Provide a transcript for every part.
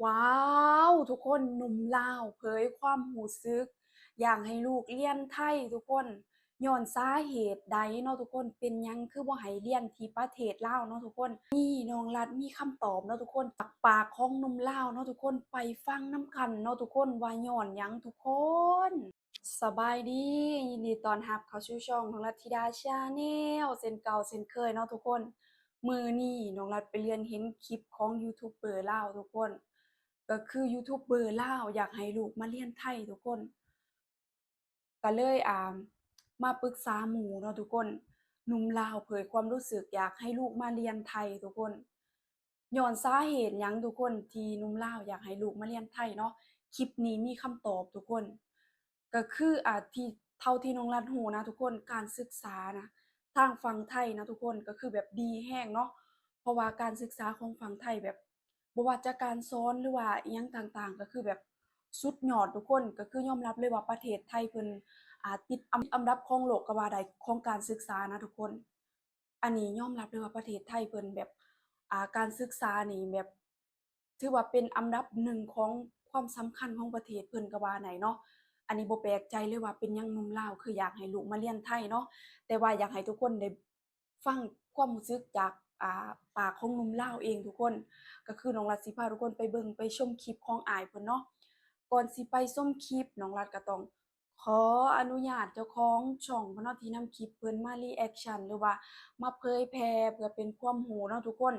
ວ້າວ ທຸກຄົນ ໜຸ່ມລາວເຜີຍຄວາມຮູ້ສຶກ ຢາກໃຫ້ລູກຮຽນໄທທຸກຄົນ ຍ້ອນສາເຫດໃດເນາະທຸກຄົນ ເປັນຫຍັງຄືບໍ່ໃຫ້ຮຽນທີ່ປະເທດລາວເນາະທຸກຄົນ. ນີ້ນ້ອງລັດມີຄຳຕອບເນາະທຸກຄົນ ຈາກປາກຂອງໜຸ່ມລາວເນາະທຸກຄົນ ໄປຟັງນຳກັນເນາະທຸກຄົນ ວ່າຍ້ອນຫຍັງທຸກຄົນ. ສະບາຍດີ ຍິນດີຕ້ອນຮັບເຂົ້າສູ່ຊ່ອງນ້ອງລັດທິດາ Channel ເຊັ່ນເກົ່າເຊັ່ນເຄີຍເນາະທຸກຄົນ. ມື້ນີ້ນ້ອງລັດໄປເລື່ອນເຫັນຄລິບຂອງຢູທູບເບີລາວທຸກຄົນ ກໍຄືຢູທູບເບີລາວຢາກໃຫ້ລູກມາຮຽນໄທທຸກຄົນ ກໍເລີຍ ອ່າ ມາປຶກສາໝູ່ເນາະທຸກຄົນ. ໜຸ່ມລາວເຜີຍຄວາມຮູ້ສຶກຢາກໃຫ້ລູກມາຮຽນໄທທຸກຄົນ. ຍ້ອນສາເຫດຫຍັງທຸກຄົນ ທີ່ໜຸ່ມລາວຢາກໃຫ້ລູກມາຮຽນໄທເນາະ? ຄລິບນີ້ມີຄຳຕອບທຸກຄົນ. ກໍຄື ອ່າ ທີ່ ເທົ່າທີ່ນ້ອງລັດຮູ້ນະທຸກຄົນ ການສຶກສານະ ທາງຝັ່ງໄທນະທຸກຄົນ ກໍຄືແບບດີແຮງເນາະ ເພາະວ່າການສຶກສາຂອງຝັ່ງໄທແບບ ບໍ່ວ່າຈາກການສອນ ຫຼືວ່າອີ່ຫຍັງຕ່າງໆ ກໍຄືແບບສຸດຍອດທຸກຄົນ. ກໍຄືຍອມຮັບເລີຍວ່າປະເທດໄທເພິ່ນ ອ່າ ຕິດອັນ ອັນດັບຂອງໂລກກໍວ່າໄດ້ ຂອງການສຶກສານະທຸກຄົນ. ອັນນີ້ຍອມຮັບເລີຍວ່າປະເທດໄທເພິ່ນແບບ ອ່າ ການສຶກສານີ້ແບບ ຖືວ່າເປັນອັນດັບໜຶ່ງຂອງຄວາມສຳຄັນຂອງປະເທດເພິ່ນກໍວ່າໄດ້ເນາະ. ອັນນີ້ບໍ່ແປກໃຈເລີຍວ່າເປັນຫຍັງໜຸ່ມລາວຄືຢາກໃຫ້ລູກມາຮຽນໄທເນາະ ແຕ່ວ່າຢາກໃຫ້ທຸກຄົນໄດ້ຟັງຄວາມຮູ້ສຶກຈາກ ອ່າ ປາກຂອງໜຸ່ມລາວເອງທຸກຄົນ. ກໍຄືນ້ອງລັດຊິພາທຸກຄົນໄປເບິ່ງໄປຊົມຄລິບຂອງອ້າຍເພິ່ນເນາະ. ກ່ອນຊິໄປຊົມຄລິບ ນ້ອງລັດກໍຕ້ອງ ຂໍອະນຸຍາດເຈົ້າຂອງຊ່ອງເພິ່ນເນາະ ທີ່ນຳຄລິບເພິ່ນມາຣີແອັກຊັນ ຫຼືວ່າມາເຜີຍແຜ່ເພື່ອເປັນຄວາມຮູ້ເນາະທຸກຄົນ.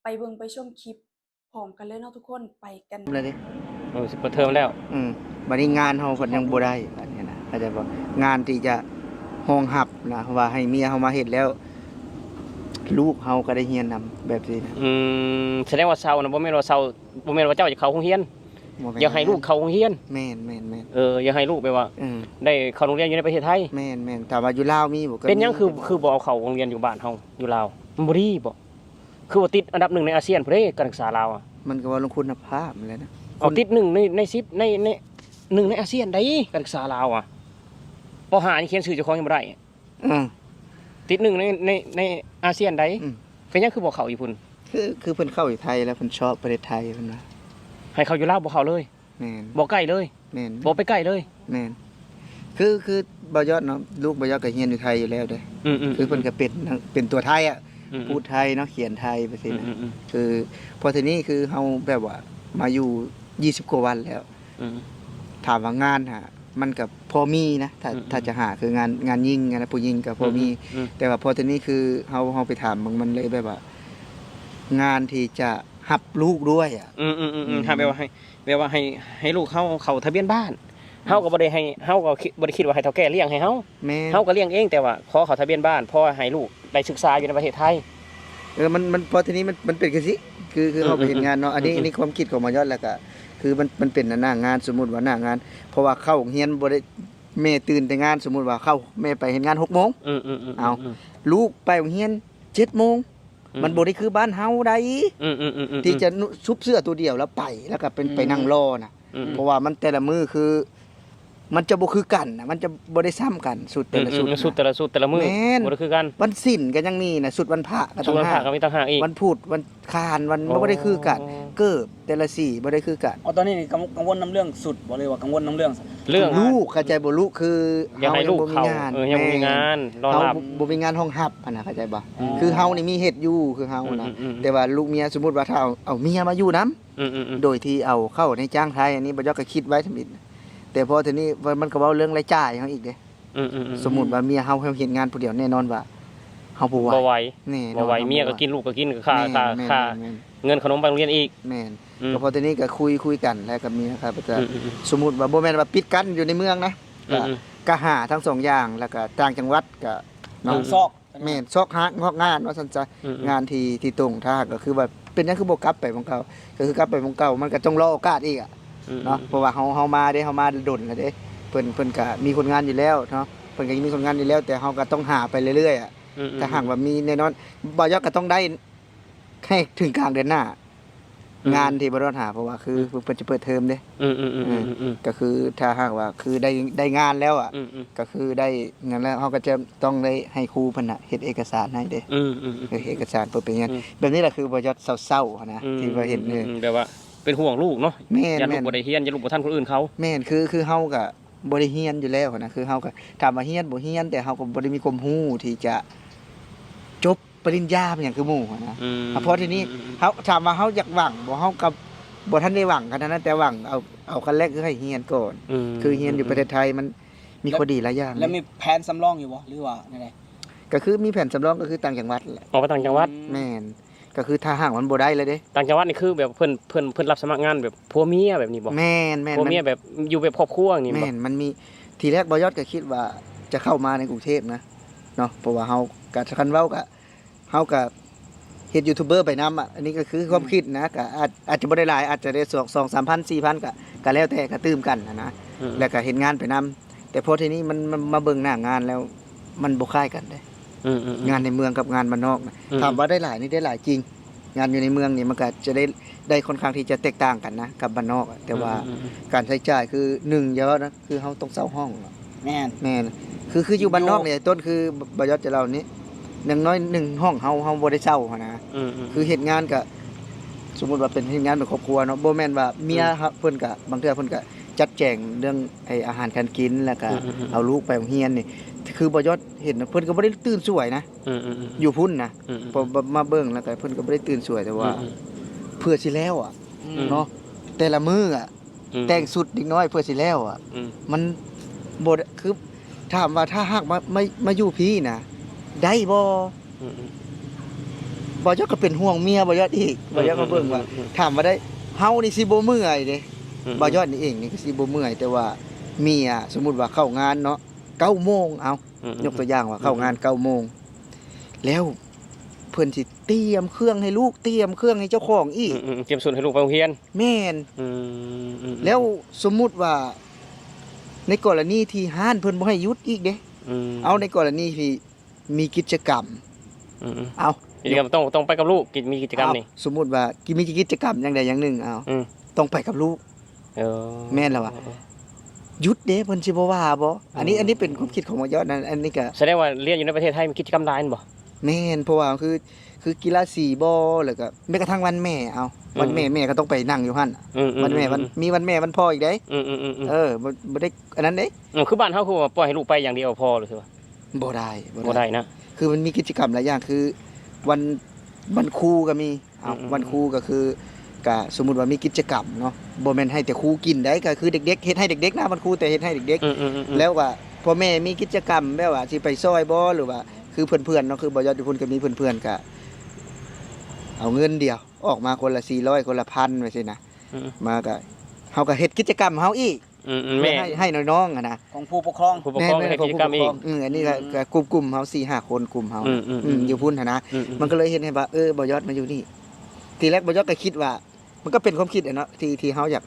ໄປເບິ່ງໄປຊົມຄລິບພ້ອມກັນເລີຍເນາະທຸກຄົນ ໄປກັນ. ເລີຍເດ້ ເອີ ຊິເປີດເທີມແລ້ວ. ອືມ ບັດນີ້ງານເຮົາເພິ່ນຍັງບໍ່ໄດ້ ອັນນີ້ນະ ເຂົ້າໃຈບໍ່? ງານທີ່ຈະຮອງຮັບນະ ວ່າໃຫ້ເມຍເຮົາມາເຮັດແລ້ວ ລູກເຮົາກໍໄດ້ຮຽນນຳ ແບບຊີ້ນະ. ອືມ ສະແດງວ່າເຊົານະ ບໍ່ແມ່ນວ່າເຊົາ ບໍ່ແມ່ນວ່າເຈົ້າຈະເຂົ້າໂຮງຮຽນ ບໍ່ແມ່ນ ຢາກໃຫ້ລູກເຂົ້າໂຮງຮຽນ. ແມ່ນໆໆ ເອີ ຢາກໃຫ້ລູກແບບວ່າ ອືມ ໄດ້ເຂົ້າໂຮງຮຽນຢູ່ໃນປະເທດໄທ. ແມ່ນໆ ຖາມວ່າຢູ່ລາວມີບໍ່? ກໍມີ. ເປັນຫຍັງຄື ຄືບໍ່ເອົາເຂົ້າໂຮງຮຽນຢູ່ບ້ານເຮົາ ຢູ່ລາວ ມັນບໍ່ດີບໍ່? ຄືວ່າຕິດອັນດັບໜຶ່ງໃນອາຊຽນພຸ້ນເດ້ ການສຶກສາລາວອະ. ມັນກໍວ່າເລື່ອງຄຸນນະພາບຫັ້ນແຫຼະນະ. ເອົາ ຄຸນ ຕິດໜຶ່ງໃນ ໃນສິບ ໃນ ໃນໜຶ່ງໃນອາຊຽນໃດ ການສຶກສາລາວອະ. ປໍຫ້ານີ້ຂຽນຊື່ເຈົ້າຂອງຍັງບໍ່ໄດ້. ເອີ ຕິດໜຶ່ງໃນ ໃນ ໃນອາຊຽນໃດ. ອືມ ເປັນຫຍັງຄືບໍ່ເຂົ້າຢູ່ພຸ້ນ? ຄື ຄືເພິ່ນເຂົ້າຢູ່ໄທແລ້ວ ເພິ່ນຊອບປະເທດໄທ ເພິ່ນວ່າ ໃຫ້ເຂົ້າຢູ່ລາວບໍ່ເຂົ້າເລີຍ. ແມ່ນ ບໍ່ໃກ້ເລີຍ. ແມ່ນ ບໍ່ໄປໃກ້ເລີຍ. ແມ່ນ ຄື ຄືບ່າວຍອດເນາະ ລູກບ່າວຍອດກໍຮຽນຢູ່ໄທຢູ່ແລ້ວເດ້. ອືມໆໆ ຄືເພິ່ນກໍເປັນ ເປັນຕົວໄທອະ. ອືມໆ ພູດໄທເນາະ ຂຽນໄທ ແບບຊີ້ນະ. ອືມໆໆ ຄື ເພາະທີນີ້ຄືເຮົາແບບວ່າມາຢູ່ ຊາວກວ່າວັນແລ້ວ. ອືມ ຖາມວ່າງານຫາ ມັນກໍພໍມີນະ ຖ້າ ອືມໆ ຖ້າຈະຫາ ຄືງານ ງານຍິງ ງານຜູ້ຍິງກໍພໍມີ. ອືມໆ ອືມ ແຕ່ວ່າພໍທີນີ້ຄືເຮົາ ເຮົາໄປຖາມເບິ່ງ ມັນເລີຍແບບວ່າ ງານທີ່ຈະຮັບລູກດ້ວຍອະ. ອືມໆໆ ອືມ ຖ້າແບບວ່າໃຫ້ ແບບວ່າໃຫ້ ໃຫ້ລູກເຮົາເຂົ້າທະບຽນບ້ານ. ອືມ ເຮົາກໍບໍ່ໄດ້ໃຫ້ ເຮົາກໍຄິດ ບໍ່ໄດ້ຄິດວ່າໃຫ້ເຖົ້າແກ່ລ້ຽງໃຫ້ເຮົາ. ແມ່ນ ເຮົາກໍລ້ຽງເອງ ແຕ່ວ່າຂໍເຂົ້າທະບຽນບ້ານ ພໍໃຫ້ລູກໄດ້ສຶກສາຢູ່ໃນປະເທດໄທ. ເອີ ມັນ ມັນ ພໍທີນີ້ມັນ ມັນເປັນຈັ່ງຊີ້ ຄື ຄືເຮົາໄປເຮັດງານເນາະ. ອືມໆໆ ອັນນີ້ ອືມໆ ອັນນີ້ຄວາມຄິດຂອງບ່າວຍອດ ແລ້ວກໍ ຄືມັນ ມັນເປັນໜ້າງານ ສົມມຸດວ່າໜ້າງານ ເພາະວ່າເຂົ້າໂຮງຮຽນບໍ່ໄດ້ ແມ່ຕື່ນແຕ່ງານ ສົມມຸດວ່າເຂົ້າ ແມ່ໄປເຮັດງານຫົກໂມງ. ອືມໆໆໆ ເອົາ ອືມ ລູກໄປໂຮງຮຽນເຈັດໂມງ. ອືມ ມັນບໍ່ໄດ້ຄືບ້ານເຮົາໃດ ອືມໆໆໆ ທີ່ຈະນຸ ຊຸບເສື້ອຕົວດຽວແລ້ວໄປ ແລ້ວກໍເປັນ ອືມ ໄປນັ່ງລໍນະ. ອືມ ເພາະວ່າມັນແຕ່ລະມື້ຄື ມັນຈະບໍ່ຄືກັນນະ ມັນຈະບໍ່ໄດ້ຊ່ຳກັນ ຊຸດແຕ່ລະຊຸດ ອືມໆ ນະ ຊຸດແຕ່ລະຊຸດແຕ່ລະມື້ ແມ່ນ ບໍ່ໄດ້ຄືກັນ. ວັນສິນກໍຍັງມີນະ ຊຸດວັນພະກໍຕ່າງຫາກ ຊຸດວັນພະກໍມີຕ່າງຫາກອີກ ວັນພຸດ ວັນຄານ ວັນ ໂອ້ ບໍ່ໄດ້ຄືກັນ ເກີບແຕ່ລະສີບໍ່ໄດ້ຄືກັນ. ອໍ ຕອນນີ້ນີ້ກັງ ກັງວົນນຳເລື່ອງຊຸດບໍ່ ຫຼືວ່າກັງວົນນຳເລື່ອງ ເລື່ອງ ລູກ ເຂົ້າໃຈບໍ່? ລູກຄື ຢາກໃຫ້ລູກເຂົ້າ ເຮົາຍັງບໍ່ມີງານ ເອີ ຍັງບໍ່ມີງານ ແມ່ນ ຮອງຮັບ ເຮົາບໍ່ ບໍ່ມີງານຮອງຮັບຫັ້ນນະ ເຂົ້າໃຈບໍ່? ອືມ ຄືເຮົານີ້ມີເຮັດຢູ່ ຄືເຮົານະ ອືມໆໆ ແຕ່ວ່າລູກເມຍ ສົມມຸດວ່າຖ້າເອົາ ເອົາເມຍມາຢູ່ນຳ ອືມໆໆ ໂດຍທີ່ເອົາເຂົ້າໃນຈ້າງໄທ ອັນນີ້ບ່າວຍອດກໍຄິດໄວ້ທຳອິດ ແຕ່ພໍທີນີ້ມັນກໍເວົ້າເລື່ອງລາຍຈ່າຍເຮົາອີກເດ້. ອືມໆໆ ສົມມຸດວ່າເມຍເຮົາ ເຮົາເຮັດງານຜູ້ດຽວ ແນ່ນອນວ່າເຮົາບໍ່ໄຫວ ບໍ່ໄຫວ ແນ່ນອນ ບໍ່ໄຫວ ເຮົາບໍ່ໄຫວ ເມຍກໍກິນ ລູກກໍກິນ ກໍຄ່າ ແມ່ນ ຄ່າ ແມ່ນ ຄ່າ ແມ່ນ ເງິນຂະໜົມໄປໂຮງຮຽນອີກ. ແມ່ນ ອືມ ກໍພໍທີນີ້ກໍຄຸຍ ຄຸຍກັນ ແລ້ວກໍເມຍກໍຈະ ອືມໆໆ ສົມມຸດວ່າບໍ່ແມ່ນວ່າປິດກັ້ນຢູ່ໃນເມືອງນະ ອືມໆ ກໍ ກໍຫາທັງສອງຢ່າງ ແລ້ວກໍຕ່າງຈັງຫວັດກໍເນາະ ອືມ ຊອກ ແມ່ນ ຊອກຫາງອກງານວ່າຊັ້ນຊະ. ອືມໆ ງານທີ່ ທີ່ຕົງ ຖ້າຫາກກໍຄືວ່າເປັນຫຍັງຄືບໍ່ກັບໄປໝ່ອງເກົ່າ ກໍຄືກັບໄປໝ່ອງເກົ່າ ມັນກໍຕ້ອງລໍໂອກາດອີກອະ ອືມໆ ເນາະ ເພາະວ່າເຮົາ ເຮົາມາເດ້ ເຮົາມາດົນແລ້ວເດ້ ເພິ່ນ ເພິ່ນກໍມີຄົນງານຢູ່ແລ້ວເນາະ ເພິ່ນກໍຍັງມີຄົນງານຢູ່ແລ້ວ ແຕ່ເຮົາກໍຕ້ອງຫາໄປເລື້ອຍໆອະ. ອືມໆ ຖ້າຫາກວ່າມີແນ່ນອນ ບ່າວຍອດກໍຕ້ອງໄດ້ໃຫ້ເຖິງກາງເດືອນໜ້າ ອືມ ງານທີ່ບໍ່ໄດ້ຫາ ເພາະວ່າຄື ອືມ ເພິ່ນຈະເປີດເທີມເດ້. ອືມໆ ອືມໆ ອືມໆ ກໍຄືຖ້າຫາກວ່າຄືໄດ້ ໄດ້ງານແລ້ວອະ ອືມໆ ກໍຄືໄດ້ນັ້ນແລ້ວ ເຮົາກໍຈະຕ້ອງໄດ້ໃຫ້ຄູເພິ່ນນະເຮັດເອກະສານໃຫ້ເດ້. ອືມໆໆ ເອີ ເອກະສານເປີດໄປຮຽນ ອືມ ແບບນີ້ລະຄືບໍ່ຢອດເສົ້າໆຫັ້ນນະ ອືມ ທີ່ວ່າເຫັນ ອືມ ເອີ ອືມ ແບບວ່າເປັນຫ່ວງລູກເນາະ. ແມ່ນ ຢ້ານລູກ ແມ່ນ ບໍ່ໄດ້ຮຽນ ຢ້ານລູກບໍ່ທັນຄົນອື່ນເຂົາ. ແມ່ນ ຄື ຄືເຮົາກໍ ບໍ່ໄດ້ຮຽນຢູ່ແລ້ວຫັ້ນນະ ຄືເຮົາກໍ ຖາມວ່າຮຽນບໍ່ຮຽນ ແຕ່ເຮົາກໍບໍ່ໄດ້ມີຄວາມຮູ້ທີ່ຈະຈົບປະລິນຍາຫຍັງຄືໝູ່ຫັ້ນນະ. ອືມ ເພາະທີນີ້ ອືມໆໆ ເຮົາ ຖາມວ່າເຮົາຢາກຫວັງບໍ່ ເຮົາກໍບໍ່ທັນໄດ້ຫວັງຂະໜາດນັ້ນ ແຕ່ຫວັງເອົາ ເອົາຂັ້ນແລກຄືໃຫ້ຮຽນກ່ອນ. ອືມ ຄືຮຽນຢູ່ ອືມໆ ປະເທດໄທມັນມີ ແລ້ວ ຂໍ້ດີຫຼາຍຢ່າງ. ແລ້ວມີແຜນສຳລອງຢູ່ບໍ່ ຫຼືວ່າແນວໃດ? ກໍຄືມີແຜນສຳລອງ ກໍຄືຕ່າງຈັງຫວັດແຫຼະ. ອອກໄປຕ່າງຈັງຫວັດ? ອືມ ແມ່ນ. ກໍຄືຖ້າຫາກມັນບໍ່ໄດ້ເລີຍເດ້. ຕ່າງຈັງຫວັດນີ້ຄືແບບເພິ່ນ ເພິ່ນ ເພິ່ນຮັບສະໝັກງານແບບຜົວເມຍແບບນີ້ບໍ່? ແມ່ນໆ ຜົວເມຍແບບຢູ່ແບບຄອບຄົວນີ້ແມ່ນບໍ່? ແມ່ນ ມັນມີ ທີແລກບ່າວຍອດກໍຄິດວ່າຈະເຂົ້າມາໃນກຸງເທບນະເນາະ ເພາະວ່າເຮົາກໍ ຄັນເວົ້າກໍ ເຮົາກໍເຮັດຢູທູບເບີໄປນຳອະ ອັນນີ້ກໍຄືຄວາມ ອືມ ຄິດນະ ກໍອາດ ອາດຈະບໍ່ໄດ້ຫຼາຍ ອາດຈະໄດ້ສອງ ສອງສາມພັນ ສີ່ພັນ ກໍ ກໍແລ້ວແຕ່ ກໍຕື່ມກັນຫັ້ນນະ ອືມ ແລ້ວກໍເຮັດງານໄປນຳ. ແຕ່ພໍທີນີ້ມັນ ມັນມາເບິ່ງໜ້າງານແລ້ວ ມັນບໍ່ຄ້າຍກັນເດ້. ອືມໆໆ ງານໃນເມືອງກັບງານບ້ານນອກນະ ອືມໆ ຖາມວ່າໄດ້ຫຼາຍນີ້ ໄດ້ຫຼາຍຈິງ. ງານຢູ່ໃນເມືອງນີ້ມັນກໍຈະໄດ້ ໄດ້ຄ່ອນຂ້າງທີ່ຈະແຕກຕ່າງກັນນະກັບບ້ານນອກ ແຕ່ວ່າ ອືມໆໆ ການໃຊ້ຈ່າຍຄື ໜຶ່ງ ຢ່າວ່ານະ ຄືເຮົາຕ້ອງເຊົ່າຫ້ອງ. ແມ່ນ ແມ່ນ ຄື ຄືຢູ່ບ້ານນອກນີ້ ຕົ້ນ ຄືບ່າວຍອດຈະເລົ່ານີ້ ຢ່າງໜ້ອຍໜຶ່ງຫ້ອງເຮົາ ເຮົາບໍ່ໄດ້ເຊົ່າຫັ້ນນະ. ອືມໆໆ ຄືເຮັດງານກໍ ສົມມຸດວ່າເປັນເຮັດງານເປັນຄອບຄົວເນາະ ບໍ່ແມ່ນວ່າເມຍ ອືມ ເພິ່ນກໍ ບາງເທື່ອເພິ່ນກໍຈັດແຈງເລື່ອງ ໄອ້ອາຫານການກິນ ແລ້ວກໍ ອືມໆໆ ເອົາລູກໄປໂຮງຮຽນນີ້ ຄືບ່າວຍອດເຫັນນະ ເພິ່ນກໍບໍ່ໄດ້ຕື່ນສວຍນະ ອືມໆໆ ຢູ່ພຸ້ນນະ ອືມໆໆ ພໍມາເບິ່ງແລ້ວກໍເພິ່ນກໍບໍ່ໄດ້ຕື່ນສວຍ ແຕ່ວ່າ ອືມໆ ເພື່ອຊິແລ້ວອະ ອືມ ເນາະ ແຕ່ລະມື້ອະ ອືມ ແຕ່ງຊຸດເດັກນ້ອຍເພື່ອຊິແລ້ວອະ ອືມ ມັນບໍ່ໄດ້ ຄື ຖາມວ່າຖ້າຫາກມາ ມາ ມາຢູ່ພີ້ນະ ໄດ້ບໍ່? ອືມໆ ບ່າວຍອດກໍເປັນຫ່ວງເມຍບ່າວຍອດອີກ ອືມໆໆ ບ່າວຍອດກໍເບິ່ງວ່າ ອືມໆ ຖາມວ່າໄດ້ ເຮົານີ້ຊິບໍ່ເມື່ອຍເດ້ ອືມໆ ບ່າວຍອດນີ້ເອງນີ້ກໍຊິບໍ່ເມື່ອຍ ແຕ່ວ່າເມຍ ສົມມຸດວ່າເຂົ້າງານເນາະ ເກົ້າໂມງ ເອົາ ອືມໆ ຍົກຕົວຢ່າງວ່າເຂົ້າງານ ອືມໆ ເກົ້າໂມງ ແລ້ວເພິ່ນຊິຕຽມເຄື່ອງໃຫ້ລູກ ຕຽມເຄື່ອງໃຫ້ເຈົ້າຂອງອີກ ອືມໆ ຕຽມຊຸດໃຫ້ລູກໄປໂຮງຮຽນ ແມ່ນ ອືມໆໆ ແລ້ວສົມມຸດວ່າ ໃນກໍລະນີທີ່ຮ້ານເພິ່ນບໍ່ໃຫ້ຢຸດອີກເດ້ ອືມ ເອົາ ໃນກໍລະນີທີ່ ມີກິດຈະກຳ ອືມໆ ເອົາ ກິດຈະກຳ ຕ້ອງ ຕ້ອງໄປກັບລູກ ກິດ ມີກິດຈະກຳນີ້ ເອົາ ສົມມຸດວ່າ ມີກິດຈະກຳຢ່າງໃດຢ່າງໜຶ່ງ ເອົາ ອືມ ຕ້ອງໄປກັບລູກ ເອີ ແມ່ນແລ້ວວ່າ ເອີໆ ຢຸດເດ້ ເພິ່ນຊິບໍ່ວ່າບໍ່? ອັນນີ້ ອືມ ອັນນີ້ເປັນຄວາມຄິດຂອງບ່າວຍອດນະ ອັນນີ້ກໍ ສະແດງວ່າຮຽນຢູ່ໃນປະເທດໄທມີກິດຈະກຳຫຼາຍແມ່ນບໍ່? ແມ່ນ ເພາະວ່າຄື ຄືກິລາສີບໍ ແລ້ວກໍແມ້ກະທັ່ງວັນແມ່ ເອົາ ອືມໆ ວັນແມ່ ແມ່ກໍຕ້ອງໄປນັ່ງຢູ່ຫັ້ນ ອືມໆ ວັນແມ່ ວັນ ອືມໆ ມີວັນແມ່ວັນພໍ່ອີກເດ້ ອືມໆໆໆ ເອີ ບໍ່ ບໍ່ໄດ້ອັນນັ້ນເດ້ ອືມ ຄືບ້ານເຮົາຄືວ່າປ່ອຍໃຫ້ລູກໄປຢ່າງດຽວພໍ ຫຼືວ່າ ບໍ່ໄດ້ ບໍ່ໄດ້ ບໍ່ໄດ້ນະ ຄືມັນມີກິດຈະກຳຫຼາຍຢ່າງ ຄືວັນ ວັນຄູກໍມີ ເອົາ ອືມໆໆ ວັນຄູກໍຄື ກະສົມມຸດວ່າມີກິດຈະກຳເນາະ ບໍ່ແມ່ນໃຫ້ແຕ່ຄູກິນໄດ໋ ກໍຄືເດັກໆ ເຮັດໃຫ້ເດັກໆນະ ວັນຄູ ແຕ່ເຮັດໃຫ້ເດັກໆ ອືມໆໆໆ ແລ້ວກໍພໍ່ແມ່ມີກິດຈະກຳແບບວ່າຊິໄປຊ່ອຍບໍ່ ຫຼືວ່າ ຄືເພື່ອນໆເນາະ ຄືບ່າວຍອດຢູ່ພຸ້ນກໍມີເພື່ອນໆ ກໍເອົາເງິນດຽວ ອອກມາຄົນລະສີ່ຮ້ອຍ ຄົນລະພັນ ວ່າຊີ້ນະ ອືມ ມາກໍ ເຮົາກໍເຮັດກິດຈະກຳເຮົາອີກ ອືມໆ ເພື່ອໃຫ້ ແມ່ນ ໃຫ້ນ້ອງໆຫັ້ນນະ ຂອງຜູ້ປົກຄອງ ຜູ້ປົກຄອງ ແມ່ນໆ ເຮັດກິດຈະກຳເອງ ຂອງຜູ້ປົກຄອງ ອືມ ອັນນີ້ກໍ ອືມໆ ກໍກຸ່ມໆເຮົາສີ່ຫ້າຄົນ ກຸ່ມເຮົາ ອືມໆໆ ອືມ ຢູ່ພຸ້ນຫັ້ນນະ ອືມໆ ມັນກໍເລີຍເຮັດໃຫ້ວ່າ ເອີ ບ່າວຍອດມາຢູ່ນີ້ ທີແລກບ່າວຍອດກໍຄິດວ່າ ມັນກໍເປັນຄວາມຄິດແຫຼະເນາະ ທີ່ ທີ່ເຮົາຢາກ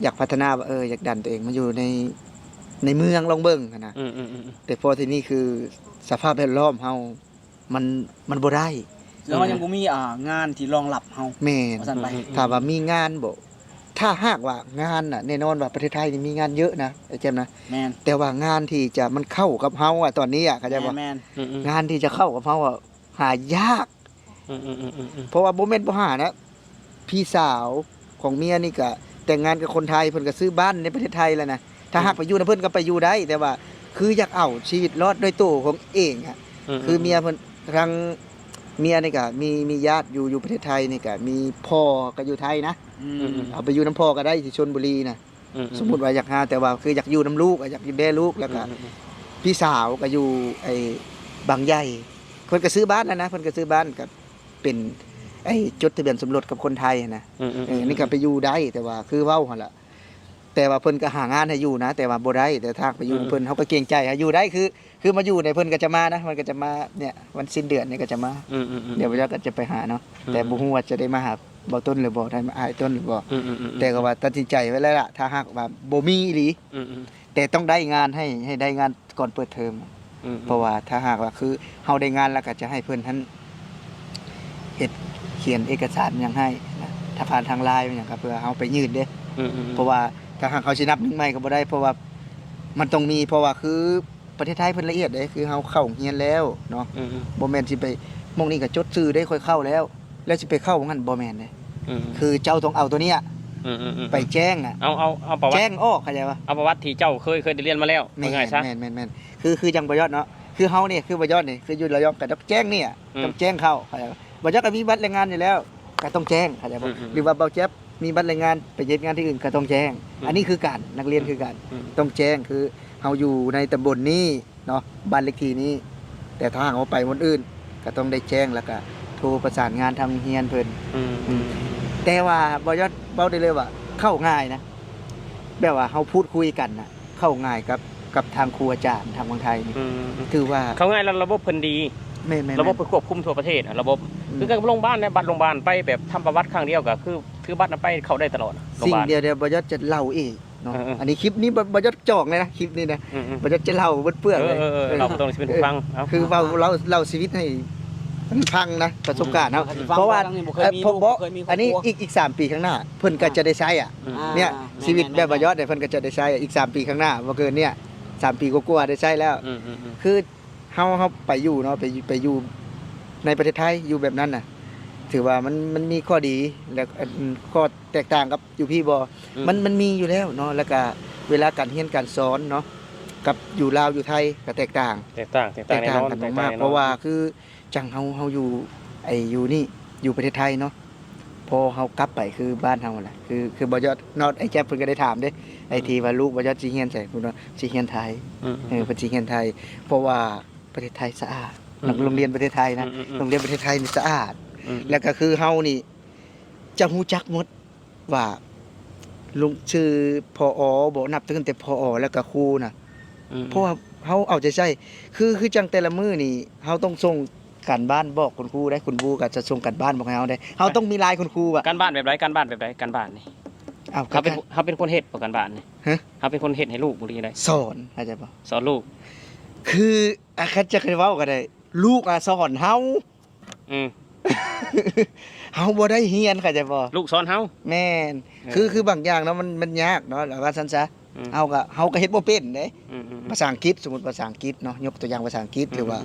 ຢາກພັດທະນາວ່າ ເອີ ຢາກດັນຕົວເອງມາຢູ່ໃນ ໃນເມືອງລອງເບິ່ງຫັ້ນນະ ອືມໆໆ ແຕ່ພໍທີນີ້ຄືສະພາບແວດລ້ອມເຮົາ ມັນ ມັນບໍ່ໄດ້ ຄືເຮົາຍັງບໍ່ມີ ອ່າ ງານທີ່ຮອງຮັບເຮົາ ແມ່ນ ວ່າຊັ້ນໄປ ອືມໆໆ ຖາມວ່າມີງານບໍ່? ຖ້າຫາກວ່າງານນະ ແນ່ນອນວ່າປະເທດໄທນີ້ມີງານເຍອະນະ ອ້າຍແຈ່ມນະ ແມ່ນ ແຕ່ວ່າງານທີ່ຈະ ມັນເຂົ້າກັບເຮົາອະ ຕອນນີ້ອະ ເຂົ້າໃຈບໍ່? ແມ່ນໆ ອືມໆ ງານທີ່ຈະເຂົ້າກັບເຮົາອະ ຫາຍາກ ອືມໆໆໆໆ ເພາະວ່າບໍ່ແມ່ນບໍ່ຫານະ ພີ່ສາວຂອງເມຍນີ້ກະແຕ່ງງານກັບຄົນໄທ ເພິ່ນກະຊື້ບ້ານໃນປະເທດໄທແລ້ວນະ ຖ້າຫາກ ອືມ ໄປຢູ່ນຳເພິ່ນກໍໄປຢູ່ໄດ້ ແຕ່ວ່າຄືຢາກເອົາຊີວິດລອດດ້ວຍໂຕຂອງເອງອະ ອືມໆໆ ຄືເມຍເພິ່ນ ທາງເມຍນີ້ກະມີ ມີຍາດຢູ່ ຢູ່ປະເທດໄທນີ້ກະມີ ພໍ່ກໍຢູ່ໄທນະ ອືມໆໆ ເອົາໄປຢູ່ນຳພໍ່ກໍໄດ້ທີ່ຊົນບຸລີນະ ອືມໆໆ ສົມມຸດວ່າຢາກຫາ ແຕ່ວ່າຄືຢາກຢູ່ນຳລູກ ຢາກດູແລລູກ ແລ້ວກໍ ອືມໆໆ ພີ່ສາວກໍຢູ່ໄອ້ບາງໃຫຍ່ ເພິ່ນກໍຊື້ບ້ານແລ້ວນະ ເພິ່ນກໍຊື້ບ້ານກັບ ເປັນໄອ້ຈົດທະບຽນສົມລົດກັບຄົນໄທຫັ້ນນະ ອືມໆໆ ເອີ ອັນນີ້ກໍໄປຢູ່ໄດ້ ແຕ່ວ່າຄືເວົ້າຫັ້ນລະ ແຕ່ວ່າເພິ່ນກໍຫາງານໃຫ້ຢູ່ນະ ແຕ່ວ່າບໍ່ໄດ້ ແຕ່ຖ້າໄປຢູ່ນຳເພິ່ນ ອືມ ເຮົາກໍເກງໃຈ ຖ້າຢູ່ໄດ້ຄື ຄືມາຢູ່ນີ້ເພິ່ນກໍຈະມານະ ເພິ່ນກໍຈະມາ ເນຍ ວັນສິ້ນເດືອນນີ້ກໍຈະມາ ອືມໆໆ ດຽວເຮົາກໍຈະໄປຫາເນາະ ອືມ ແຕ່ບໍ່ຮູ້ວ່າຈະໄດ້ມາຫາບ່າວຕົ້ນຫຼືບໍ່ ໄດ້ມາອ້າຍຕົ້ນຫຼືບໍ່ ອືມໆໆ ແຕ່ກໍວ່າຕັດສິນໃຈໄວ້ແລ້ວລະ ຖ້າຫາກວ່າບໍ່ມີອີ່ຫຼີ ອືມໆ ແຕ່ຕ້ອງໄດ້ງານ ໃຫ້ ໃຫ້ໄດ້ງານ ກ່ອນເປີດເທີມ ອືມໆ ເພາະວ່າຖ້າຫາກວ່າຄືເຮົາໄດ້ງານແລ້ວກໍຈະໃຫ້ເພິ່ນຫັ້ນເຮັດ ຂຽນເອກະສານຫຍັງໃຫ້ນະ ຖ້າຜ່ານທາງ LINE ຫຍັງ ກໍເພື່ອເຮົາໄປຍື່ນເດ້. ອືມໆໆ ເພາະວ່າຖ້າຫາກເຮົາຊິນັບໜຶ່ງໃໝ່ກໍບໍ່ໄດ້ ເພາະວ່າມັນຕ້ອງມີ ເພາະວ່າຄືປະເທດໄທເພິ່ນລະອຽດເດ້ ຄືເຮົາເຂົ້າໂຮງຮຽນແລ້ວເນາະ ອືມໆໆ ບໍ່ແມ່ນຊິໄປ ໝ່ອງນີ້ກໍຈົດຊື່ເດ້ ຂ້ອຍເຂົ້າແລ້ວ ແລ້ວຊິໄປເຂົ້າໝ່ອງນັ້ນ ບໍ່ແມ່ນເດ້. ອືມໆ ຄືເຈົ້າຕ້ອງເອົາໂຕເນີ້ຍ ອືມໆໆ ໄປແຈ້ງນະ ເອົາ ເອົາ ເອົາປະຫວັດ ແຈ້ງອອກ ເຂົ້າໃຈບໍ່? ເອົາປະຫວັດທີ່ເຈົ້າເຄີຍ ເຄີຍໄດ້ຮຽນມາແລ້ວ ແມ່ນ ວ່າງ່າຍຊະ ແມ່ນໆໆ ຄື ຄືຈັ່ງບໍ່ຍອດເນາະ ຄືເຮົານີ້ ຄືບໍ່ຍອດນີ້ ຄືຢູ່ລະຍອງກໍຕ້ອງແຈ້ງເນີ້ຍ ອືມ ຕ້ອງແຈ້ງເຂົ້າ ເຂົ້າໃຈບໍ່? ບໍ່ຢອກກໍມີບັດແຮງງານຢູ່ແລ້ວ ກໍຕ້ອງແຈ້ງ ເຂົ້າໃຈບໍ່? ອືມໆໆ ຫຼືວ່າເບົາແຈັບມີບັດແຮງງານໄປເຮັດງານທີ່ອື່ນ ກໍຕ້ອງແຈ້ງ ອືມ ອັນນີ້ຄືກັນ ນັກຮຽນຄືກັນ ອືມ ຕ້ອງແຈ້ງ ຄືເຮົາຢູ່ໃນຕຳບົນນີ້ເນາະ ບ້ານເລກທີນີ້ ແຕ່ຖ້າຫາກວ່າໄປບ່ອນອື່ນ ກໍຕ້ອງໄດ້ແຈ້ງ ແລ້ວກໍໂທປະສານງານທາງໂຮງຮຽນເພິ່ນ ອືມ ອືມ ອືມ ແຕ່ວ່າບໍ່ຢອກເວົ້າໄດ້ເລີຍວ່າເຂົ້າງ່າຍນະ ແບບວ່າເຮົາພູດຄຸຍກັນນະ ເຂົ້າງ່າຍກັບ ກັບທາງຄູອາຈານທາງຝັ່ງໄທນີ້ ອືມ ຖືວ່າເຂົ້າງ່າຍ ແລ້ວລະບົບເພິ່ນດີ ແມ່ນໆໆ ລະບົບເພິ່ນຄວບຄຸມທົ່ວປະເທດ ອະ ລະບົບ ອືມ ຄືກັບໂຮງບານນະ ບັດໂຮງບານໄປແບບທຳປະຫວັດຄັ້ງດຽວ ກໍຄືຖືບັດນະ ໄປເຂົ້າໄດ້ຕະຫຼອດ ໂຮງບານ ສິ່ງດຽວ ດຽວບໍ່ຢອດຈະເລົ່າອີກເນາະ ເອີໆ ອັນນີ້ຄລິບນີ້ບໍ່ ບໍ່ຢອດຈອກເລີຍນະ ຄລິບນີ້ນະ ອືມໆ ບໍ່ຢອດຈະເລົ່າເບິດເປືອງເລີຍ ເອີໆໆ ເອີ ເລົ່າບໍ່ຕ້ອງຊິເປັນຜູ້ຟັງ ເອີ ເອົາ ຄືເວົ້າ ເລົ່າ ເລົ່າຊີວິດໃຫ້ມັນຟັງນະ ປະສົບການເຮົາ ອືມໆ ເພາະວ່າ ເອີ ເພາະ ອັນນີ້ອີກ ອີກສາມປີຂ້າງໜ້າ ເພິ່ນກໍຈະໄດ້ໃຊ້ອະ ອືມ ອ່າ ເນຍ ແມ່ນໆໆ ຊີວິດແບບບໍ່ຢອດເດ ເພິ່ນກໍຈະໄດ້ໃຊ້ ອີກສາມປີຂ້າງໜ້າ ບໍ່ເກີນເນຍ ສາມປີກວ່າໆ ໄດ້ໃຊ້ແລ້ວ ອືມໆໆ ຄືເຮົາ ເຮົາໄປຢູ່ເນາະ ໄປ ໄປຢູ່ໃນປະເທດໄທ ຢູ່ແບບນັ້ນນະ ຖືວ່າມັນ ມັນມີຂໍ້ດີ ແລະ ອັນ ຂໍ້ແຕກຕ່າງກັບຢູ່ພີ້ບໍ່? ອືມ ມັນ ມັນມີຢູ່ແລ້ວເນາະ ແລ້ວກະເວລາການຮຽນການສອນເນາະ ກັບຢູ່ລາວຢູ່ໄທກໍແຕກຕ່າງ ແຕກຕ່າງ ແຕກຕ່າງ ແຕກຕ່າງກັນ ແນ່ນອນ ແຕກຕ່າງແນ່ນອນ ມາກໆ ເພາະວ່າຄື ຈັ່ງເຮົາ ເຮົາຢູ່ ໄອ້ ຢູ່ນີ້ ຢູ່ປະເທດໄທເນາະ ພໍເຮົາກັບໄປຄືບ້ານເຮົາຫັ້ນແຫຼະ ຄື ຄືບໍ່ຢອດເນາະ ໄອ້ແຈັບເພິ່ນກໍໄດ້ຖາມເດ້ ໄອ້ ອືມ ທີ່ວ່າລູກບໍ່ຢອດຊິຮຽນໃສ ເພິ່ນວ່າຊິຮຽນໄທ ອືມໆ ເອີ ເພິ່ນຊິຮຽນໄທ ເພາະວ່າປະເທດໄທສະອາດ ອືມໆ ໂຮງຮຽນປະເທດໄທນະ ອືມໆໆ ໂຮງຮຽນປະເທດໄທນີ້ສະອາດ ອືມໆ ແລ້ວກໍຄືເຮົານີ້ຈະຮູ້ຈັກໝົດ ວ່າລົງຊື່ ຜອ ບໍ ນັບຕັ້ງແຕ່ ຜອ ແລ້ວກໍຄູນະ ອືມໆ ເພາະວ່າເຮົາເອົາໃຈໃສ່ ຄື ຄືຈັ່ງແຕ່ລະມື້ນີ້ ເຮົາຕ້ອງສົ່ງການບ້ານບອກຄຸນຄູເດ້ ຄຸນຄູກໍຈະສົ່ງການບ້ານບອກໃຫ້ເຮົາເດ້ ເຮົາຕ້ອງມີລາຍຄຸນຄູອະ ການບ້ານແບບໃດ? ການບ້ານແບບໃດ? ການບ້ານນີ້ ເຮົາເປັນ ເຮົາເປັນຄົນເຮັດບໍ່ການບ້ານນີ້? ຮະ? ເຮົາເປັນຄົນເຮັດໃຫ້ລູກບໍ່ ຫຼືຈັ່ງໃດ? ສອນ ເຂົ້າໃຈບໍ່? ສອນລູກ ຄື ອາ ຄັນຈະໃຫ້ເວົ້າກໍໄດ້ ລູກອະສອນເຮົາ ອືມ ເຮົາບໍ່ໄດ້ຮຽນ ເຂົ້າໃຈບໍ່? ລູກສອນເຮົາ ແມ່ນ ເອີ ຄື ຄືບາງຢ່າງເນາະ ມັນ ມັນຍາກເນາະ ລະວ່າຊັ້ນຊະ ອືມ ເຮົາກໍ ເຮົາກໍເຮັດບໍ່ເປັນເດ້ ອືມໆໆ ພາສາອັງກິດ ສົມມຸດພາສາອັງກິດເນາະ ຍົກຕົວຢ່າງພາສາອັງກິດ ອືມໆໆ ຫຼືວ່າ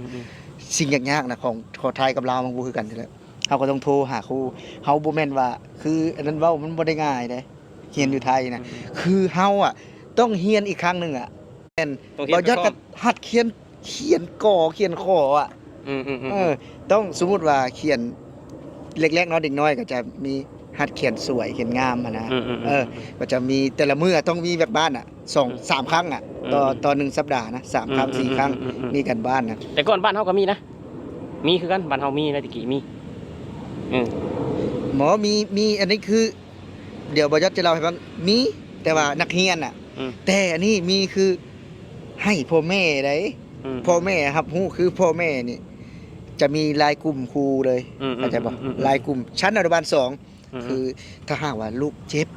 ສິ່ງຍາກໆນະ ຂອງ ຂອງໄທກັບລາວມັນບໍ່ຄືກັນແທ້ ເຮົາກໍຕ້ອງໂທຫາຄູ ເຮົາບໍ່ແມ່ນວ່າ ຄືອັນນັ້ນເວົ້າ ມັນບໍ່ໄດ້ງ່າຍເດ້ ຮຽນຢູ່ໄທນະ ອືມໆ ຄືເຮົາອະຕ້ອງຮຽນອີກຄັ້ງໜຶ່ງອະ ແມ່ນ ຕ້ອງຮຽນ ບໍ່ຢອກ ໄປພ້ອມ ກໍຫັດຂຽນ ຂຽນ ກໍ ຂຽນ ຂໍ ອະ ອືມໆໆ ເອີ ຕ້ອງ ສົມມຸດວ່າຂຽນເລັກໆເນາະ ເດັກນ້ອຍກໍຈະມີຫັດຂຽນສວຍ ຂຽນງາມຫັ້ນນະ ອືມໆໆ ເອີ ກໍຈະມີ ແຕ່ລະມື້ອະຕ້ອງມີວຽກບ້ານອະ ສອງ ອືມ ສາມຄັ້ງອະ ອືມໆ ຕໍ່ ຕໍ່ໜຶ່ງສັບດານະ ສາມຄັ້ງ ອືມໆ ສີ່ຄັ້ງ ອືມໆໆ ມີການບ້ານນະ ແຕ່ກ່ອນບ້ານເຮົາກໍມີນະ ມີຄືກັນ ບ້ານເຮົາມີນະ ແຕ່ກີ້ມີ ອືມ ໝໍ ມີ ມີ ອັນນີ້ຄື ດຽວບໍ່ຢອກຈະເລົ່າໃຫ້ຟັງ ມີ ແຕ່ວ່ານັກຮຽນນະ ອືມ ແຕ່ອັນນີ້ມີຄືໃຫ້ພໍ່ແມ່ໃດ ອືມ ພໍ່ແມ່ຮັບຮູ້ ຄືພໍ່ແມ່ນີ້ຈະມີລາຍກຸ່ມຄູເລີຍ ອືມໆ ເຂົ້າໃຈບໍ່? ອືມໆ ລາຍກຸ່ມ ຊັ້ນອະນຸບານສອງ ອືມໆ ຄືຖ້າຫາກວ່າລູກເຈັບ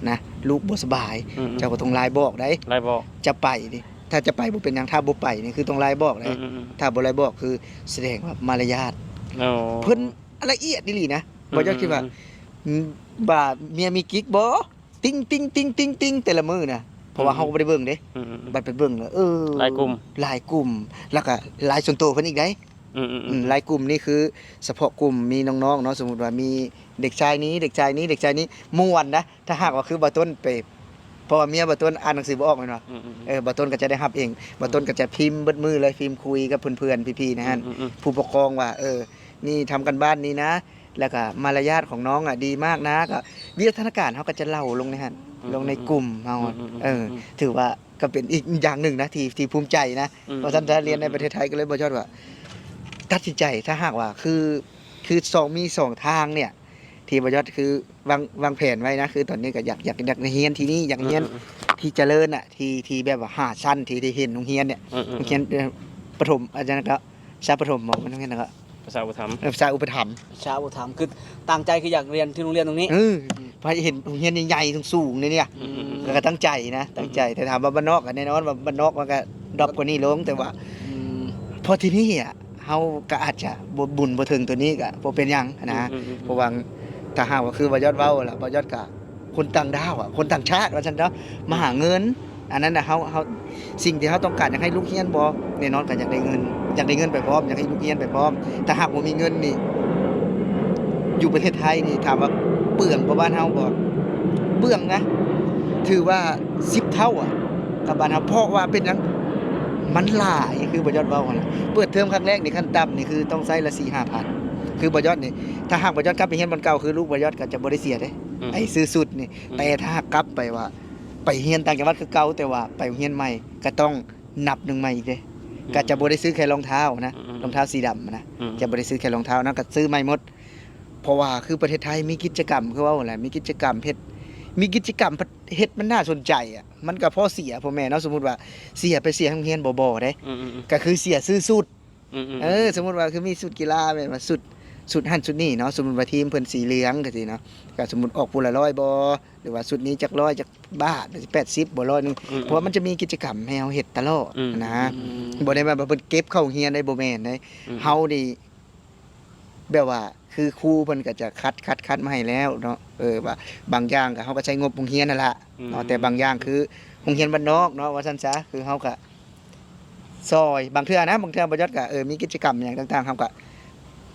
ນະ ລູກບໍ່ສະບາຍ ອືມໆ ເຈົ້າກໍຕ້ອງລາຍບອກໃດ ລາຍບອກ ຈະໄປນີ້ ຖ້າຈະໄປບໍ່ເປັນຫຍັງ ຖ້າບໍ່ໄປນີ້ຄືຕ້ອງລາຍບອກໃດ ອືມໆ ຖ້າບໍ່ລາຍບອກຄືສະແດງວ່າມາລະຍາດ ອໍ ເພິ່ນລະອຽດອີ່ຫຼີນະ ອືມໆ ບໍ່ຢາກຄິດວ່າ ອືມ ວ່າເມຍມີກິກບໍ່? ຕິງໆໆໆ ແຕ່ລະມື້ນະ ເພາະວ່າ ອືມ ເຮົາກໍບໍ່ໄດ້ເບິ່ງເດ້ ອືມໆໆ ບັດໄປເບິ່ງແລ້ວ ເອີ ລາຍກຸ່ມ ລາຍກຸ່ມ ແລ້ວກໍລາຍສ່ວນໂຕເພິ່ນອີກໃດ ອືມໆໆ ອືມ ລາຍກຸ່ມນີ້ຄືສະເພາະກຸ່ມ ມີນ້ອງໆເນາະ ສົມມຸດວ່າມີເດັກຊາຍນີ້ ເດັກຊາຍນີ້ ເດັກຊາຍນີ້ ມ່ວນນະ ຖ້າຫາກວ່າຄືບ່າວຕົ້ນໄປ ເພາະວ່າເມຍບ່າວຕົ້ນອ່ານໜັງສືບໍ່ອອກແມ່ນບໍ່ ອືມໆໆ ເອີ ບ່າວຕົ້ນກໍຈະໄດ້ຮັບເອງ ບ່າວຕົ້ນກໍຈະພິມເບິດມື້ເລີຍ ພິມຄຸຍກັບເພື່ອນໆ ພີ່ໆ ໃນຫັ້ນ ອືມໆໆ ຜູ້ປົກຄອງວ່າ ເອີ ນີ້ທຳການບ້ານນີ້ນະ ແລ້ວກໍມາລະຍາດຂອງນ້ອງອະດີມາກນະ ກໍວິທະຍາການເຮົາກໍຈະເລົ່າລົງໃນຫັ້ນ ອືມໆໆ ລົງໃນກຸ່ມເຮົາ ອືມໆໆ ເອີ ອືມ ຖືວ່າກໍເປັນອີກຢ່າງໜຶ່ງນະ ທີ່ ທີ່ພູມໃຈນະ ອືມໆໆ ວ່າຊັ້ນຊະ ອືມໆໆ ຮຽນໃນປະເທດໄທກໍເລີຍບໍ່ຢອດວ່າ ຕັດສິນໃຈ ຖ້າຫາກວ່າຄື ຄືສອງ ມີສອງທາງເນຍ ທີ່ບໍ່ຢອດຄືວາງ ວາງແຜນໄວ້ນະ ຄືຕອນນີ້ກໍຢາກ ຢາກ ຢາກຮຽນທີ່ນີ້ ຢາກຮຽນ ອືມໆໆ ທີ່ຈະເລີນນະ ທີ່ ທີ່ແບບວ່າຫ້າຊັ້ນ ທີ່ໄດ້ເຫັນໂຮງຮຽນເນຍ ອືມໆໆ ໂຮງຮຽນ ເອີ ປະຖົມ ອາ ຈັ່ງໃດກໍ ຊາປະຖົມບໍ ມັນຕ້ອງເຮັດຫຍັງກໍ ປະຊາອຸປະຖຳ ເອີ ປະຊາອຸປະຖຳ ປະຊາອຸປະຖຳ ຄືຕັ້ງໃຈຄືຢາກຮຽນທີ່ໂຮງຮຽນຕົງນີ້ ເອີ ອືມ ໄປເຫັນໂຮງຮຽນໃຫຍ່ໆ ສູງໆ ນີ້ ອືມໆໆ ກໍຕັ້ງໃຈນະ ອືມໆ ຕັ້ງໃຈ ແຕ່ຖາມວ່າບ້ານນອກກໍແນ່ນອນວ່າບ້ານນອກມັນກໍດຣອບກວ່ານີ້ລົງ ແຕ່ວ່າ ອືມ ເພາະທີ່ນີ້ອະ ເຮົາກໍອາດຈະບໍ່ ບຸນບໍ່ເຖິງຕົວນີ້ກໍບໍ່ເປັນຫຍັງນະ ອືມໆໆ ເພາະວ່າ ຖ້າຫາກວ່າຄືບ່າວຍອດເວົ້າລະ ບ່າວຍອດກະຄົນຕ່າງດ້າວອະ ຄົນຕ່າງຊາດວ່າຊັ້ນເນາະ ມາຫາເງິນ ອັນນັ້ນນະ ເຮົາ ເຮົາ ສິ່ງທີ່ເຮົາຕ້ອງການ ຢາກໃຫ້ລູກຮຽນບໍ່? ແນ່ນອນກໍຢາກໄດ້ເງິນ ຢາກໄດ້ເງິນໄປພ້ອມ ຢາກໃຫ້ລູກຮຽນໄປພ້ອມ. ຖ້າຫາກບໍ່ມີເງິນນີ້ ຢູ່ປະເທດໄທນີ້ ຖາມວ່າເປືອງກວ່າບ້ານເຮົາບໍ່? ເປືອງນະ ຖືວ່າສິບເທົ່າອະ ກັບບ້ານເຮົາ ເພາະວ່າເປັນຫຍັງ? ມັນຫຼາຍ ຄືບ່າວຍອດເວົ້າຫັ້ນລະ ເປີດເທີມຄັ້ງແລກນີ້ ຂັ້ນຕ່ຳນີ້ຄືຕ້ອງໃຊ້ລະສີ່ຫ້າພັນ ຄືບ່າວຍອດນີ້ ຖ້າຫາກບ່າວຍອດກັບໄປຮຽນບ່ອນເກົ່າ ຄືລູກບ່າວຍອດກໍຈະບໍ່ໄດ້ເສຍເດ້ ອືມ ໄອ້ຊື້ຊຸດນີ້ ອືມ ແຕ່ຖ້າຫາກກັບໄປວ່າ ໄປຮຽນຕ່າງຈັງຫວັດຄືເກົ່າ ແຕ່ວ່າໄປໂຮງຮຽນໃໝ່ ກໍຕ້ອງນັບໜຶ່ງໃໝ່ອີກເດ້ ອືມ ກໍຈະບໍ່ໄດ້ຊື້ແຄ່ລອງເທົ້ານະ ອືມ ລອງເທົ້າສີດຳນະ ອືມ ຈະບໍ່ໄດ້ຊື້ແຄ່ລອງເທົ້ານະ ກໍຊື້ໃໝ່ໝົດ. ເພາະວ່າຄືປະເທດໄທມີກິດຈະກຳ ຄືເວົ້າຫັ້ນແຫຼະ ມີກິດຈະກຳເຮັດ ມີກິດຈະກຳເຮັດ ມັນໜ້າສົນໃຈອະ ມັນກໍພໍເສຍພໍ່ແມ່ເນາະ ສົມມຸດວ່າເສຍໄປເສຍໂຮງຮຽນບໍ່ ບໍ່ເດ້ ອືມໆໆ ກໍຄືເສຍຊື້ຊຸດ ອືມໆໆ ເອີ ສົມມຸດວ່າຄືມີຊຸດກິລາ ແມ່ນວ່າຊຸດ ຊຸດຫັ້ນຊຸດນີ້ເນາະ ສົມມຸດວ່າທີມເພິ່ນສີເຫຼືອງຈັ່ງຊີ້ເນາະ ກໍສົມມຸດອອກຜູ້ລະຮ້ອຍບໍ່ ຫຼືວ່າຊຸດນີ້ຈັກຮ້ອຍຈັກບາດ ແປດສິບບໍ່ ຮ້ອຍໜຶ່ງ ອືມໆ ເພາະວ່າມັນຈະມີກິດຈະກຳໃຫ້ເຮົາເຮັດຕະຫຼອດ ອືມ ນະ ອືມ ບໍ່ໄດ້ວ່າເພິ່ນເກັບເຂົ້າໂຮງຮຽນໄດ້ ບໍ່ແມ່ນເດ້ ອືມ ເຮົານີ້ ແບບວ່າຄືຄູເພິ່ນກໍຈະຄັດ ຄັດ ຄັດມາໃຫ້ແລ້ວເນາະ ເອີ ວ່າບາງຢ່າງກໍເຮົາກໍໃຊ້ງົບໂຮງຮຽນນັ້ນລະເນາະ ອືມ ແຕ່ບາງຢ່າງຄືໂຮງຮຽນບ້ານນອກເນາະ ວ່າຊັ້ນຊະ ຄືເຮົາກໍຊ່ອຍ ບາງເທື່ອນະ ບາງເທື່ອບ່າວຍອດກໍ ເອີ ມີກິດຈະກຳຫຍັງຕ່າງໆ ເຮົາກໍ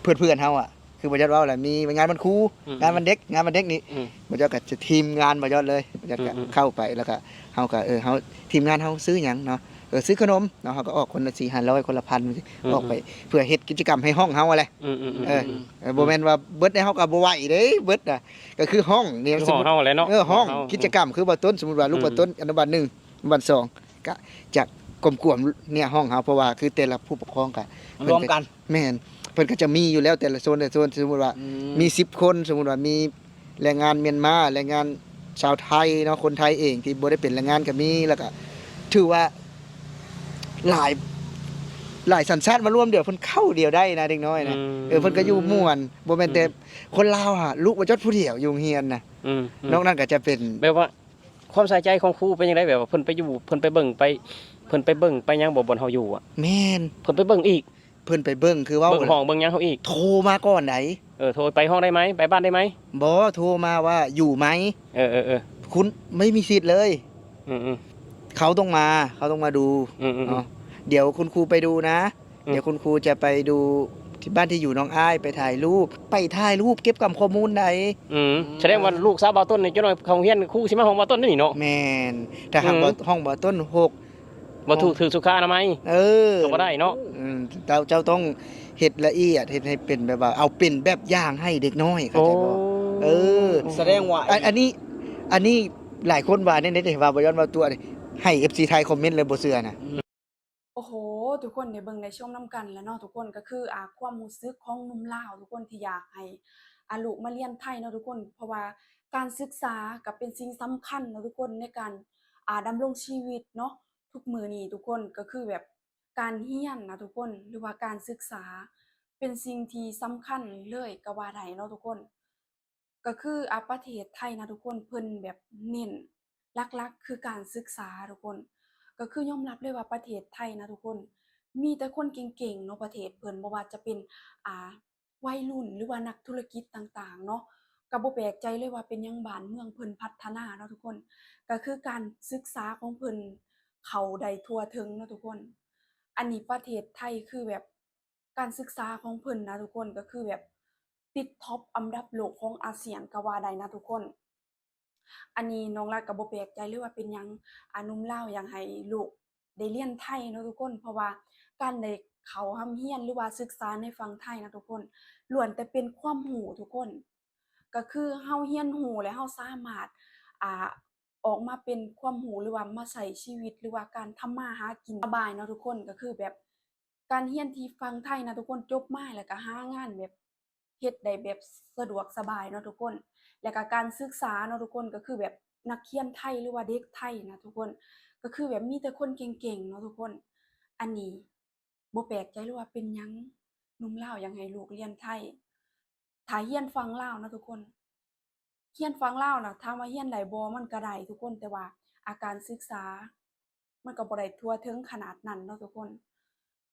ເພື່ອນໆເຮົາອະ ຄືບ່າວຍອດເວົ້າແຫຼະ ມີງານວັນຄູ ອືມ ງານວັນເດັກ ງານວັນເດັກນີ້ ອືມ ບ່າວຍອດກໍຈະທີມງານບ່າວຍອດເລີຍ ບ່າວຍອດກໍ ອືມໆ ເຂົ້າໄປ ແລ້ວກໍເຮົາກໍ ເອີ ເຮົາ ທີມງານເຮົາຊື້ຫຍັງເນາະ ເອີ ຊື້ຂະໜົມເນາະ ເຮົາກໍອອກຄົນລະສີ່ຫ້າຮ້ອຍ ຄົນລະພັນ ອືມໆ ອອກໄປເພື່ອເຮັດກິດຈະກຳໃຫ້ຫ້ອງເຮົາຫັ້ນແຫຼະ ອືມໆໆ ເອີ ອືມ ເອີ ບໍ່ແມ່ນວ່າເບິດໃດ ເຮົາກໍບໍ່ໄຫວເດ້ ເບິດນະ ກໍຄືຫ້ອງນີ້ ຄືຫ້ອງເຮົາແຫຼະເນາະ ເອີ ຫ້ອງ ຫ້ອງເຮົາ ກິດຈະກຳ ອືມ ຄືບ່າວຕົ້ນ ສົມມຸດວ່າລູກ ອືມ ບ່າວຕົ້ນ ອະນຸບານໜຶ່ງ ອະນຸບານສອງ ກະຈະກວມໆ ເນຍ ຫ້ອງເຮົາ ເພາະວ່າຄືແຕ່ລະຜູ້ປົກຄອງກະ ລວມກັນ ແມ່ນ ເພິ່ນກໍຈະມີຢູ່ແລ້ວ ແຕ່ລະໂຊນ ແຕ່ລະໂຊນ ສົມມຸດວ່າ ອືມ ມີສິບຄົນ ສົມມຸດວ່າມີແຮງງານມຽນມາ ແຮງງານຊາວໄທເນາະ ຄົນໄທເອງທີ່ບໍ່ໄດ້ເປັນແຮງງານກໍມີ ແລ້ວກໍຖືວ່າຫຼາຍ ຫຼາຍສັນຊາດມາລວມດຽວ ເພິ່ນເຂົ້າດຽວໄດ້ນະ ເດັກນ້ອຍນະ ອືມ ເອີ ເພິ່ນກໍຢູ່ມ່ວນ ບໍ່ແມ່ນແຕ່ ອືມ ຄົນລາວຫາ ລູກບ່າວຍອດຜູ້ດຽວຢູ່ໂຮງຮຽນນະ ອືມ ນອກນັ້ນກໍຈະເປັນ ແບບວ່າ ຄວາມໃສ່ໃຈຂອງຄູເປັນຈັ່ງໃດ? ແບບວ່າເພິ່ນໄປຢູ່ ເພິ່ນໄປເບິ່ງ ໄປ ເພິ່ນໄປເບິ່ງໄປຫຍັງບໍ່ ບ່ອນເຮົາຢູ່ອະ? ແມ່ນ ເພິ່ນໄປເບິ່ງອີກ ເພິ່ນໄປເບິ່ງ ຄືເວົ້າ ເບິ່ງຫ້ອງເບິ່ງຫຍັງເຮົາອີກ ໂທມາກ່ອນໃດ໋ ເອີ ໂທໄປຫ້ອງໄດ້ໄໝ? ໄປບ້ານໄດ້ໄໝ? ບໍ່ ໂທມາວ່າຢູ່ໄໝ? ເອີໆໆ ຄຸນໄມ່ມີສິດເລີຍ ອືມໆ ເຂົາຕ້ອງມາ ເຂົາຕ້ອງມາດູ ອືມໆໆ ເນາະ ດຽວຄຸນຄູໄປດູນະ ອືມ ດຽວຄຸນຄູຈະໄປດູທີ່ບ້ານທີ່ຢູ່ນ້ອງອ້າຍ ໄປຖ່າຍຮູບ ໄປຖ່າຍຮູບເກັບກຳຂໍ້ມູນໃດ໋ ອືມ ສະແດງວ່າລູກສາວບ່າວຕົ້ນນີ້ ຈັກໜ້ອຍເຂົ້າໂຮງຮຽນ ຄູຊິມາຫ້ອງບ່າວຕົ້ນນີ້ເນາະ ແມ່ນ ຖ້າຫາກ ອືມ ວ່າຫ້ອງບ່າວຕົ້ນຫົກ ບໍ່ຖືກ ຖືກສຸຂະອະນາໄມ ເອີ ກໍບໍ່ໄດ້ເນາະ ອືມ ເຈົ້າ ເຈົ້າຕ້ອງເຮັດລະອຽດ ເຮັດໃຫ້ເປັນແບບວ່າ ເອົາເປັນແບບຢ່າງໃຫ້ເດັກນ້ອຍ ເຂົ້າໃຈບໍ່? ໂອ້ ເອີ ສະແດງວ່າ ອັນ ອັນນີ້ ອັນນີ້ຫຼາຍຄົນວ່າແນວໃດເດ້ ວ່າບໍ່ຍ້ອນວ່າຕົວະນີ້ ໃຫ້ເອັຟຊີໄທຄອມເມັນເລີຍ ບໍ່ເຊື່ອນະ ອືມ ໂອ້ໂຫ ທຸກຄົນໄດ້ເບິ່ງໄດ້ຊົມນຳກັນແລ້ວເນາະທຸກຄົນ ກໍຄື ອ່າ ຄວາມຮູ້ສຶກຂອງໜຸ່ມລາວທຸກຄົນ ທີ່ຢາກໃຫ້ ອ່າ ລູກມາຮຽນໄທເນາະທຸກຄົນ ເພາະວ່າການສຶກສາກໍເປັນສິ່ງສຳຄັນເນາະທຸກຄົນ ໃນການ ອ່າ ດຳລົງຊີວິດເນາະ ທຸກມື້ນີ້ທຸກຄົນ ກໍຄືແບບການຮຽນນະທຸກຄົນ ຫຼືວ່າການສຶກສາ ເປັນສິ່ງທີ່ສຳຄັນເລີຍກໍວ່າໄດ້ເນາະທຸກຄົນ. ກໍຄື ອ່າ ປະເທດໄທນະທຸກຄົນ ເພິ່ນແບບເນັ້ນຫຼັກໆ ຄືການສຶກສາທຸກຄົນ ກໍຄືຍອມຮັບເລີຍວ່າປະເທດໄທນະທຸກຄົນ ມີແຕ່ຄົນເກັ່ງໆ ເນາະ ປະເທດເພິ່ນ ບໍ່ວ່າຈະເປັນ ອ່າ ໄວລຸ້ນ ຫຼືວ່ານັກທຸລະກິດຕ່າງໆ ເນາະ ກໍບໍ່ແປກໃຈເລີຍວ່າເປັນຫຍັງບ້ານເມືອງເພິ່ນພັດທະນາເນາະທຸກຄົນ ກໍຄືການສຶກສາຂອງເພິ່ນເຂົ້າໄດ້ທົ່ວເຖິງເນາະທຸກຄົນ ອັນນີ້ປະເທດໄທຄືແບບ ການສຶກສາຂອງເພິ່ນນະທຸກຄົນ ກໍຄືແບບຕິດທັອບອັນດັບໂລກຂອງອາຊຽນກໍວ່າໄດ້ນະທຸກຄົນ. ອັນນີ້ນ້ອງລັດກໍບໍ່ແປກໃຈເລີຍວ່າເປັນຫຍັງ ອາ ໜຸ່ມລາວຢາກໃຫ້ລູກໄດ້ຮຽນໄທເນາະທຸກຄົນ ເພາະວ່າການໄດ້ເຂົ້າຮ່ຳຮຽນ ຫຼືວ່າສຶກສາໃນຝັ່ງໄທນະທຸກຄົນ ລ້ວນແຕ່ເປັນຄວາມຮູ້ທຸກຄົນ ກໍຄືເຮົາຮຽນຮູ້ແລ້ວເຮົາສາມາດ ອາ ອອກມາເປັນຄວາມຮູ້ ຫຼືວ່າມາໃຊ້ຊີວິດ ຫຼືວ່າການທຳມາຫາກິນສະບາຍເນາະທຸກຄົນ ກໍຄືແບບການຮຽນທີ່ຝັ່ງໄທນະທຸກຄົນ ຈົບມາແລ້ວກໍຫາງານແບບເຮັດໄດ້ແບບສະດວກສະບາຍເນາະທຸກຄົນ ແລ້ວກໍການສຶກສາເນາະທຸກຄົນ ກໍຄືແບບນັກຮຽນໄທ ຫຼືວ່າເດັກໄທນະທຸກຄົນ ກໍຄືແບບມີແຕ່ຄົນເກັ່ງໆ ເນາະທຸກຄົນ ອັນນີ້ ບໍ່ແປກໃຈເລີຍວ່າເປັນຫຍັງໜຸ່ມລາວຢາກໃຫ້ລູກຮຽນໄທ ຖ້າຮຽນຝັ່ງລາວນະທຸກຄົນ ຮຽນຝັ່ງລາວນະ ຖາມວ່າຮຽນໄດ້ບໍ່? ມັນກໍໄດ້ທຸກຄົນ ແຕ່ວ່າ ອາ ການສຶກສາ ມັນກໍບໍ່ໄດ້ທົ່ວເຖິງຂະໜາດນັ້ນເນາະທຸກຄົນ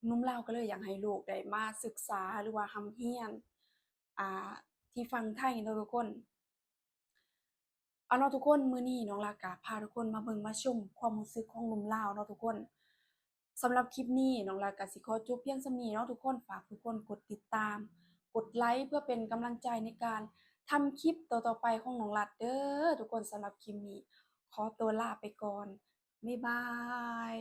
ໜຸ່ມລາວກໍເລີຍຢາກໃຫ້ລູກໄດ້ມາສຶກສາ ຫຼືວ່າຮ່ຳຮຽນ ອ່າ ທີ່ຝັ່ງໄທເນາະທຸກຄົນ. ເອົາເນາະທຸກຄົນ, ມື້ນີ້ນ້ອງລັດກະພາທຸກຄົນມາເບິ່ງມາຊົມຄວາມຮູ້ສຶກຂອງໜຸ່ມລາວເນາະທຸກຄົນ. ສຳລັບຄລິບນີ້ນ້ອງລັດກະຊິຂໍຈົບພຽງສ່ຳນີ້ເນາະທຸກຄົນ. ຝາກທຸກຄົນກົດຕິດຕາມ ກົດໄລ ເພື່ອເປັນກຳລັງໃຈໃນການທຳຄລິບຕໍ່ໆໄປຂອງນ້ອງລັດເດີທຸກຄົນ. ສຳລັບຄລິບນີ້ຂໍຕົວລາໄປກ່ອນ. ບາຍບາຍ.